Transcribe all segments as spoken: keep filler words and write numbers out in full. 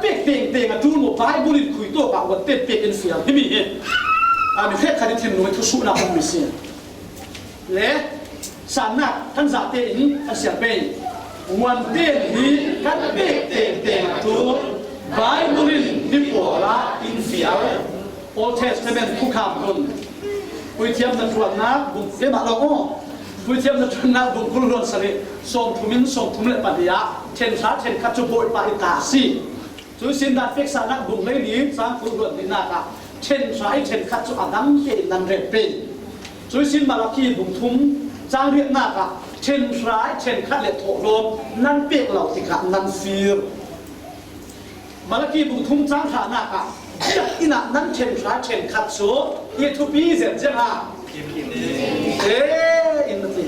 Pek tengteng a tul maw, Bible in khui tawk ah uan ten pek in fial himi hi. A mi hrek khat i thinlung i thusuhna kan mi si. Le sannak kan zate in kan siar pei. Uan ten hi kan pek tengteng a tul Bible in hi pawl ah in fial. Old Testament thukham hun. Puithiamna ṭuannak bung, keimah lo aw. Puithiamna ṭuannak bung kul hluan sali sawmthum in sawmthum le pahnih ah ṭhen hra ṭhen khat cu Bawipa i ta a si. Cuihsin dan peksa nak bung hleili cang kul hluan hnihnak ah ṭhen hra i ṭhen khat cu a dang tein nan rem pei. Cuihsin Malaki bung thum cang riatnak ah ṭhen hra i ṭhen khat le thawhlawm nan pek lo tikah nan fir. Malaki bung thum cang hranak ah biakinn ah nan ṭhen hra ṭhen khat cu i thupi zet ziang a. Ee, in na ti.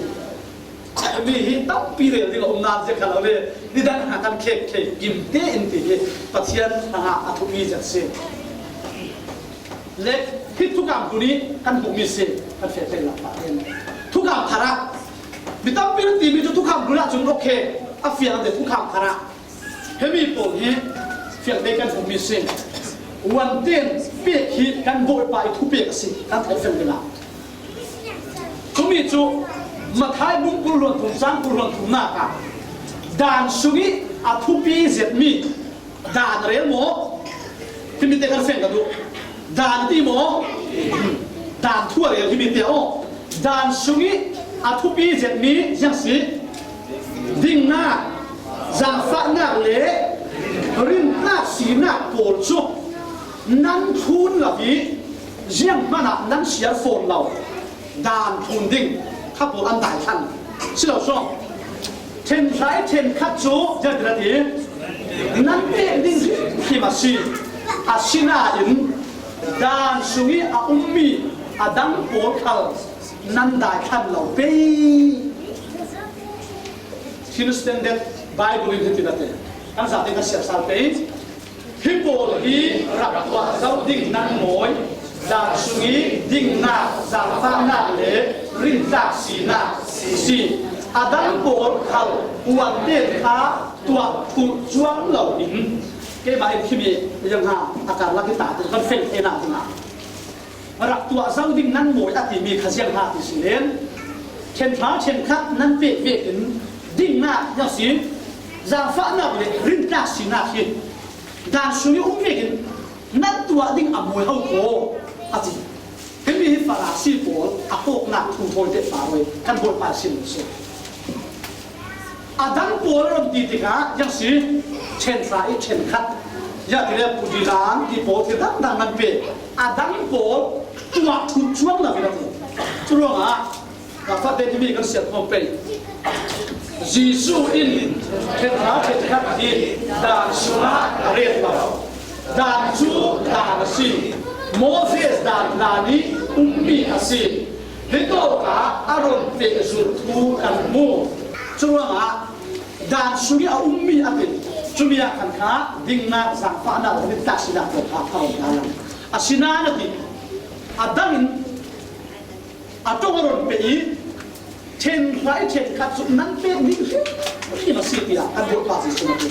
Mi hi tampi rel ding a um nan zia kha lo le, nidang hna kan khek thei kim tein ti hi Pathian hrangah a thupi zet si. Le hi thukam tu nih kan hmuhmi si, kan feh thei lo pah in. Thukam thar ah mi tampi na timi cu thukam tu ah cun okay, a fiang te thukam thar ah. Hemi pawl hi fiangte kan hmuhmi si. Uan ten pek hi kan Bawipa i thupek a si, kan theih fiang dingah. Cumi cu Matthai bung kul hluan thum cang kul hluan thumnak ah dan sung i a thupi zetmi dan a rel maw? Himi te kan fiang ka duh. Dan ti maw? Dan thu a rel himi te aw. Dan sung i a thupi zetmi ziang si. Dingnak, zaangfahnak le rinnak sinak pawl cu nan thlun lo i zianghman ah nan siar fawn lo. Dan thlun ding kha pawl an dai thlang. Si lo sawm. Ṭhen hra i ṭhen khat cu ziang ti nan pek ding hrimhrim a si. Asinain dan sung i a ummi a dang pawl khal nan dai thlang lo pei. Hi nu Standard Bible in hiti na ti. Kan zate kan siar sal pei. Hi pawl hi rak tuah zo ding nan mawi, dan sung i dingnak, zaangfahnak le rintlak sinak si. A dang pawl khal uan ten kha tuah thulh cuang lo in keimah in khimi yang ha a karlak i ta tu kan fel thei nak dingah. Rak tuah zo ding nan mawi a timi kha ziang ha ti si len, ṭhen hra ṭhen khat nan pek vekin dingnak a si, zaangfahnak le rintlak sinak hi dan sung i um vekin nan tuah ding a mawi ho ko a ti. Himi hi Farasi pawl a kawknak thu thawi te pa roi kan Bawipa sin si. A dang pawl a ron ti tikah ziang si, ṭhen hra i ṭhen khat, ziah ti le pudilang ti pawl thil dangdang nan pe. A dang pawl tuah thulh cuang lo in a ti. Curuangah ka fate timi kan siat khawm pei. Jesuh in ṭhen hra ṭhen khat hi dan sungah a ret lo. Dan cu dan a si. Moses dan dan i ummi a si. Hi tawkah a ron pehzulh thu kan hmu. Curuangah dan sung i a ummi a ti. Cumi ah khan kha dingnak, zaangfahnak, rintlak sinak tawkah a ron hna lo. Asinain a ti. A dangin a ṭong a ron pe i ṭhen hra i ṭhen khat cu nan pek ding hrimhrim a si tiah kan Bawipa Jesuh a ti.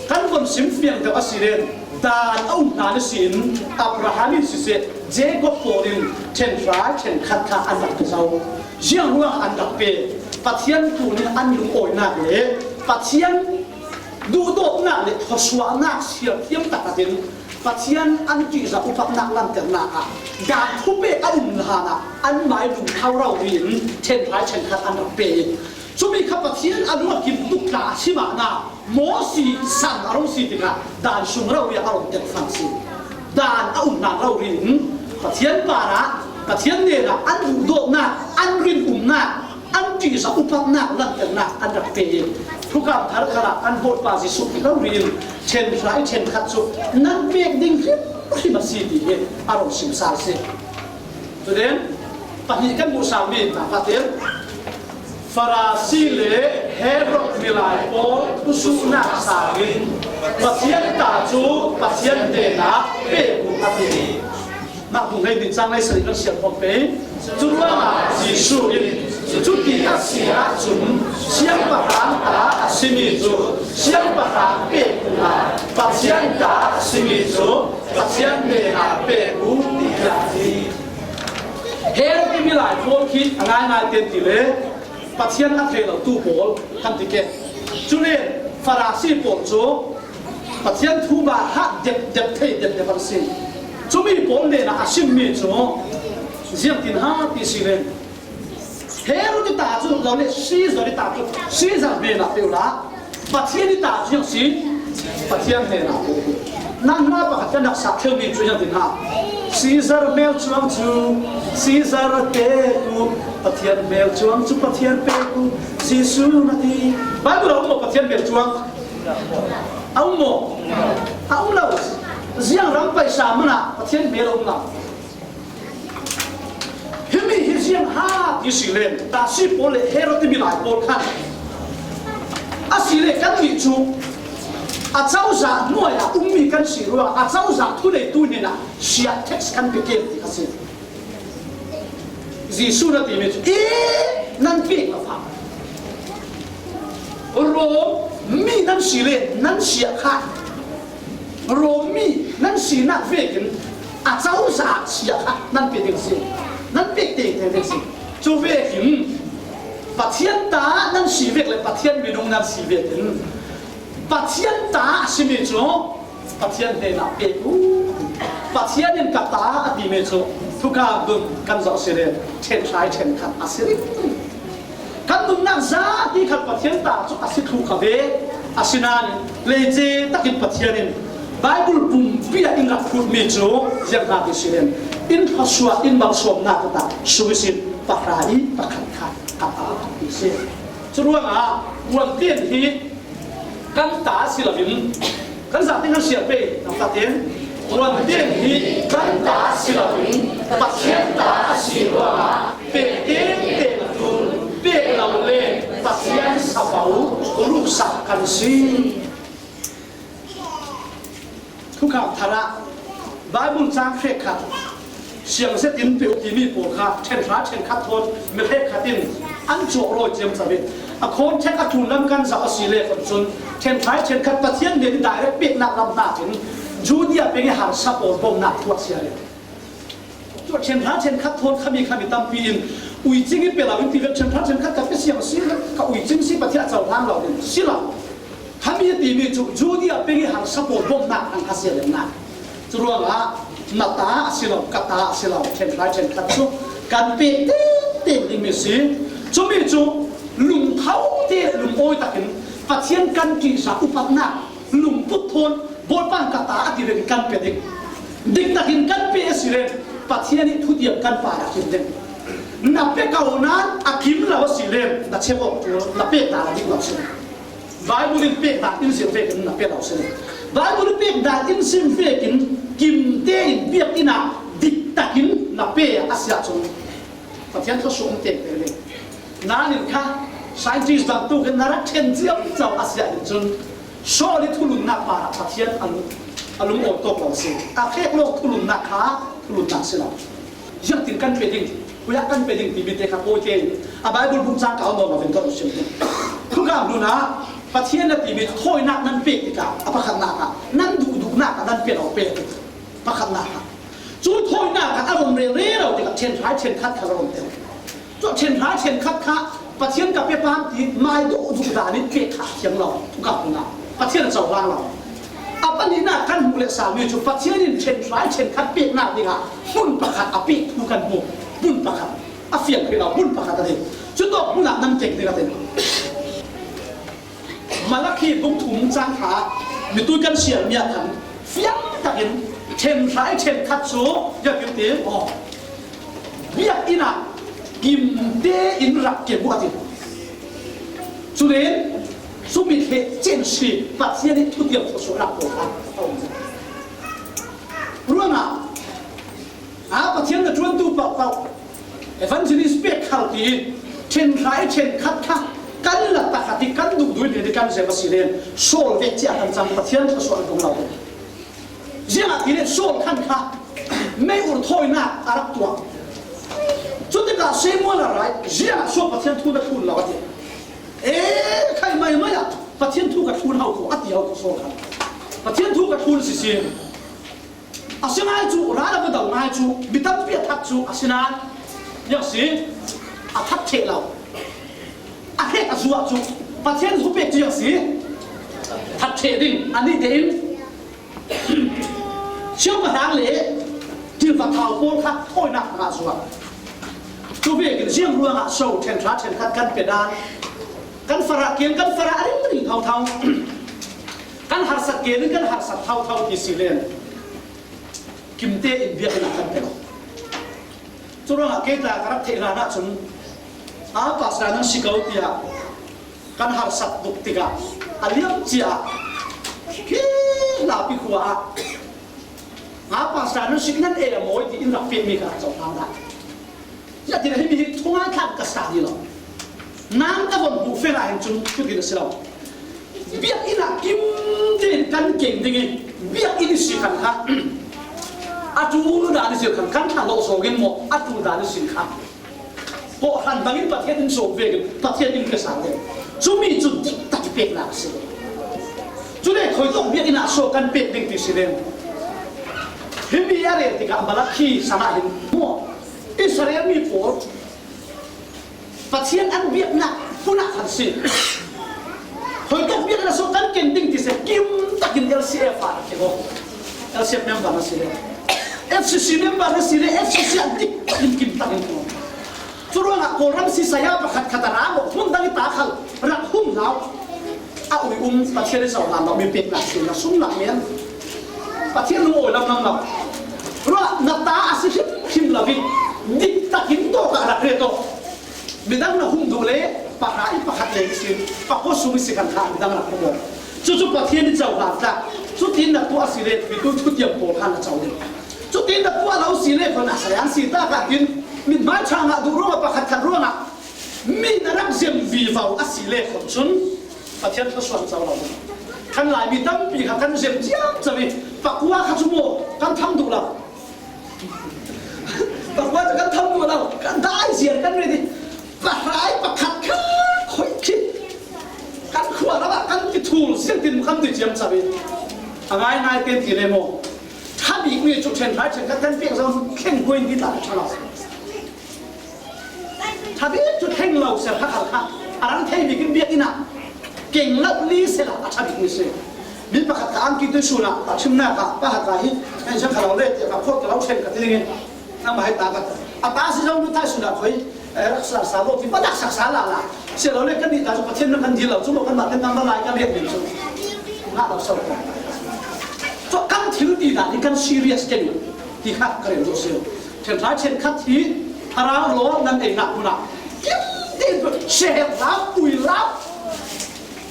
Kan von sim fiang deuh a si len dan a um hna ihsin Abraham in siseh, Jacob pawl in ṭhen hra ṭhen khat kha an rak pe zo. Ziang ruang an rak pe? Pathian tlun in an lungawinak le Pathian duhdawtnak le thluasuahnak siar thiam tak in Pathian an ṭihzah upatnak lanternak ah dan thupek a um hlanah anmah i lungtho rori in ṭhen hra i ṭhen khat an rak pe i cumi kha Pathian a lungkim tuk tla a si mahna Moses san a rung si tikah dan sung rori ah a rung tel fang si. Dan a um hlan rori in Pathian parah Pathian hnenah an duhdawtnak, an rinumnak, an ṭihzah upatnak lanternak an rak pe i thukam thar khalah kan Bawipa Jesuh Khrih rori in ṭhen hra i ṭhen khat cu nan pek ding hrimhrim a si ti hi a rung sim sal si. Cuden pahnih kan hmuh sal mi hna kha tel. Farasi le Herod milai pawl thusuhnak sangin Pathian ta cu Pathian hnenah pek uh a ti. Mah hmuh ngei nih cang ngei sari kan siar khawm pei. Curuangah Jesuh in Cuti a si ahcun, siangpahrang ta a simi cu siangpahrang pek uhla, Pathian ta a simi cu Pathian hnenah pek uh, tiah a ti. Herod i milai pawl khi a ngaingai ten ti le Pathian a thei lotu pawl kan ti ke. Cule Farasi pawl cu Pathian thu bak hah depdep thei depdep an si. Cumi pawl hnenah a simmi cu ziangtin ha ti si le, Herod i ta cu lo le Caesar i ta cu Caesar hnenah pe uhla, Pathian i ta cu ziang si, Pathian hnenah pe uh. Nan hna pakhat kan rak sak theuhmi cu ziangtin ha. Caesar hmel cuang cu Caesar pek uh, Pathian hmel cuang cu Pathian pek uh, Jesuh na ti. Baibal a um maw Pathian hmel cuang? A um maw? A um lo. Ziang ram paisa hmanh ah Pathian hmel a um lo. Himi hi ziang ha ti si le, Farasi pawl le Herod i milai pawl khan a si le kannih cu a cozah hnuai ah ummi kan si ruangah a cozah thuneitu hnenah siah tax kan pe kem ti kha si. Jesuh na timi cu, ee, nan pek lo fa. Rom mi nan si le nan siah kha. Rom mi nan sinak vekin a cozah siah kha nan pe ding si. Nan pek tengteng ding si. Cu vekin Pathian ta nan si vek le Pathian minung nan si vekin Pathian ta a simi cu Pathian hnenah pek uh. Pathian in ka ta a timi cu thukam dun kan zoh si le ṭhenhrai ṭhenkhat a si rih. Kan nunnak za ti khat Pathian ta cu a si thluh kha ve. Asinain leice takin Pathian in Baibal pumpi ah in rak phutmi cu ziang hna ti si le in thluasuah in malsawmnak ta sung ihsin pahra i pakhat kha a ta ti si. Curuangah puan tian hi kan ta si loin kan zate kan siar pei, nang fatin puan tian hi kan ta si loin Pathian ta a si ruangah pek tengteng a ṭul, pek lo le Pathian sabo ruhsak kan si. Thukham thar ah Baibal cang hrekkhat siang zetin pe uh timi pawl kha ṭhenhra ṭhenkhat thawn mi hrekkhat in an cawh rawi ciamco in a khawnṭhek a tlunlam kan zoh a si le khan cun ṭhenhra ṭhenkhat Pathian nih direct peknak lam hnakin Judea peng i harsa pawl bawmhnak thu a si a le. Cu ṭhenhra ṭhenkhat thawn khami khami tampi in uicing i pe lo in ti ve, ṭhenhra ṭhenkhat ka pe siang si, ka uicing si, Pathian a cohlang lo ding si lo. Khami a timi cu Judea peng i harsa pawl bawmhnak an kha sia lennak. Curuangah na ta a si lo, ka ta a si lo, ṭhenhra ṭhenkhat cu kan pek tengteng dingmi si. Cumi cu lungtho te lungawi takin Pathian kan ṭihzah upatnak lungput thawn Bawipa in ka ta a ti vekin kan pe ding. Dik takin kan pe a si len Pathian ih thutiam kan parah kim ding. Na pe ko nain a kim lo a si len na cheu awk cu na pek dan a dik lo si. Baibal in pek dan in zir vekin na pe lo si. Baibal in pek dan in zir vekin kim tein biakinn ah dik takin na pe a si ahcun Pathian thluasuah um tengteng ding. Nain kha scientist bantuk in na rak ṭhen ciamco a si ahcun Saul i thulunnak parah Pathian a lung, a lung awn tawk lo si. A fek lo thulunnak kha thulunnak si lo. Ziangtin kan pe ding, khuiah kan pe ding timi te kha Bawi te in a Baibal bung cang kau nawn lo in ka ruat sim ding. Thukam nun ah Pathian a timi thawinak nan pek tikah a pakhatnak ah nan duhduhnak ah nan pe lo pe tikah pakhatnak ah cu thawinak ah a rom rero tikah ṭhenhrai ṭhenkhat kha a rom te. Cu ṭhenhra ṭhenkhat kha Pathian ka pe pam ti mai duh duh dan in pek kha a thiang lo, thukam hna. Pathian a cohlang lo. A pahnihnak kan hmuh le sami cu Pathian in ṭhenhra ṭhenkhat peknak dingah hmun pakhat a pek thu kan hmu. Hmun pakhat a fiang hrih lo, hmun pakhat a ding. Cu tawk hmun ah nan keng ding a ti. Malakhi bung thum cang kha mitui kan siarmi ah khan fiang takin ṭhenhra ṭhenkhat cu biakinn te, aw, biakinn ah kim tein rak ke buah ti. Cule cumi hleh cen si Pathian ih thutiam thluasuahnak pawl kha a um. Ruangah a Pathian na ṭuantu paohpaoh evangelist pek khal ti ṭhenhra ṭhenkhat kha kan la takhat i kan duhduh i kan zem a si len Saul vek cia kan cang Pathian thluasuah a dong lo. Ziangahtile Saul khan kha mei ur thawinak a rak tuah. Cutik Samuel a ra i, ziangah suak Pathian thu na thlun lo a ti. E, khai maimai ah Pathian thu ka thlun hau kho a ti hau kho Saul khan. Pathian thu ka thlun sisi. A si ngai cu, ral a va do ngai cu, mi tampi a that cu, a si nain, ziang si, a that ṭheh lo. A hrek a zuah cu, Pathian thupek cu ziang si, that ṭheh ding, a nih tein, siangpahrang le ṭilfa thau pawl kha thawinak hnga zuah. Cu vekin ziang ruangah so ṭhen hra ṭhen khat kan pe dan, kan farah keng, kan farah ringring thotho. Kan harsat keng in kan harsat thotho ti si len, kimte in biakinn ah kan pe lo. Cu ruangah kei tla ka rak theih hlan ahcun, a pastor nan si ko tiah kan harsat tuk tikah a liam cia khi hlapi khua ah, a pastor nan si nan e a mawi ti in rak pekmi ka rak cohlang dah. Ziah tina himi hi thungai thlan ka sa dih lo. Nang ka von hmuh feng ah hin cun cutin a si lo. Biakinn ah kim tein kan keng ding i, biakinn i si khan kha, a ṭul dan i si khan, kan thla lawh zawng in maw, a ṭul dan i si kha, kawhhran bangin Pathian in sawm vekin Pathian in ka sa ve. Cumi cu dik tak i peknak a si. Cule khuitawk biakinn ah so kan pek ding ti si len. Himi a rel tikah Malakhi sang ah hin maw, Israel mi pawl Pathian an biaknak hmun ah khan si. Khuitawk biakinn ah so kan keng ding ti si, kim takin L C F ah keng aw. L C F member na si le, F C C member na si le, F C C ah dik takin kim takin keng aw. Cu ruangah Kawlram si saya pakhat khat a ra maw, hmun dang i ta khal rak hum hna. A ui um Pathian i zoh hlan lo mi peknak si na sum lak men. Pathian lungawi lam lam lo. Ruah na ta a si hrimhrim lo i dik takin tawk ah rak ret aw. Midang na hum duh le pahra i pakhat le i si, pakua sung i si khan kha midang rak hum aw. Cucu Pathian i zoh hlan tla. Cutin na tuah a si le, mi tu thutiam pawl khan na co ding. Cutin na tuah lo si le, khuan a sayang si ta kha tin, mithmai ṭha ngah duh ruangah pakhat khat ruangah mi na rak zem vivo a si le khawh cun Pathian thluasuah co lo. Kan Laimi tampi kha kan zem ciamco i pakua kha cu maw kan tham duh lo. Pakua cu kan tham duh lo. Kan dai ziar kan ret i pahrai pakhat kha khoih khi kan khua lam ah kan kithul ziangtin kan ti ciamco i a ngaingai tein ti le maw ṭha bikmi cu ṭhen hrai ṭhen khat kan pek zong thleng hmuai in ti ta ṭha lo. Ṭha bik cu thleng lo ser kha khal kha a rang thei bik in biakinn ah keng lo ni sehla a ṭha bikmi si. Mi pakhat kha angki tui sun ah a ṭhimnak ah pa ha ka hi kan siang kha lo le tiah ka khawh ka lo ṭhen ka ti ding in nangmah hei ta ka a ta si zong nu thai sun ah khoi rak sa sa lo ti pa dak sak sa la la si lo le kan nih ta cu Pathian nan kan dil lo cu maw kan mah kan nang lai kan riat min cu ngah lo so ko. Cu kan thil ti dan hi kan serious keng ti kha ka rel dawh si lo. Ṭhen hrai ṭhen khat hi thlarau law nan ei nak hmun ah kim tein seher lau, ui lau,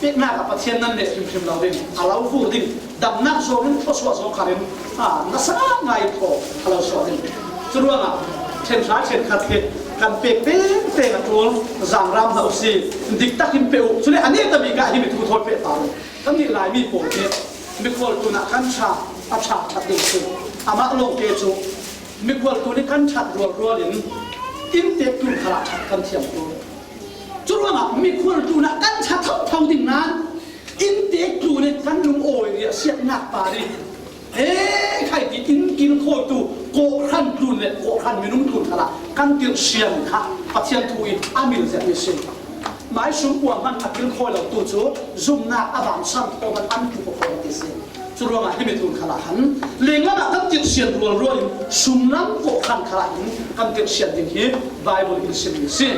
peknak ah Pathian nan leh hrimhrim lo ding, a lo vur ding, damnak zawng in thluasuah zawng khar in, a, nasa ngai thaw a lo suah ding. Curuangah ṭhen hrai ṭhen khat hi kan pek pengpeng a ṭul, zangram hna u si, dik takin pe u. Cule a neta bik ah himi thu thawi peh ta u. Kan nih Laimi pawl hi mikhual tlun ah kan ṭha, a ṭha ṭhat ding si. Amah lawngte cu mikhual tlun i kan ṭhat rualrual in inntek tlun khalah ṭhat kan thiam ṭul. Curuangah mikhual tlun ah kan ṭha thotho ding nain inntek tlun i kan lungawi riahsiatnak par i he khai ti in kilkhawitu kawhhran tlun le kawhhran minung tlun khalah kan tirhsian kha Pathian thu i a mil zetmi si. Mai sum kua hmanh a kilkhawi lo tu cu zumnak a vamsan kho hmanh an tlu kho ti si. Curuangah himi tlun khalah khan lenglam ah kan tirhsian rualrual in sumlam kawhhran khalah hin kan tirhsian ding hi Baibal in simmi si.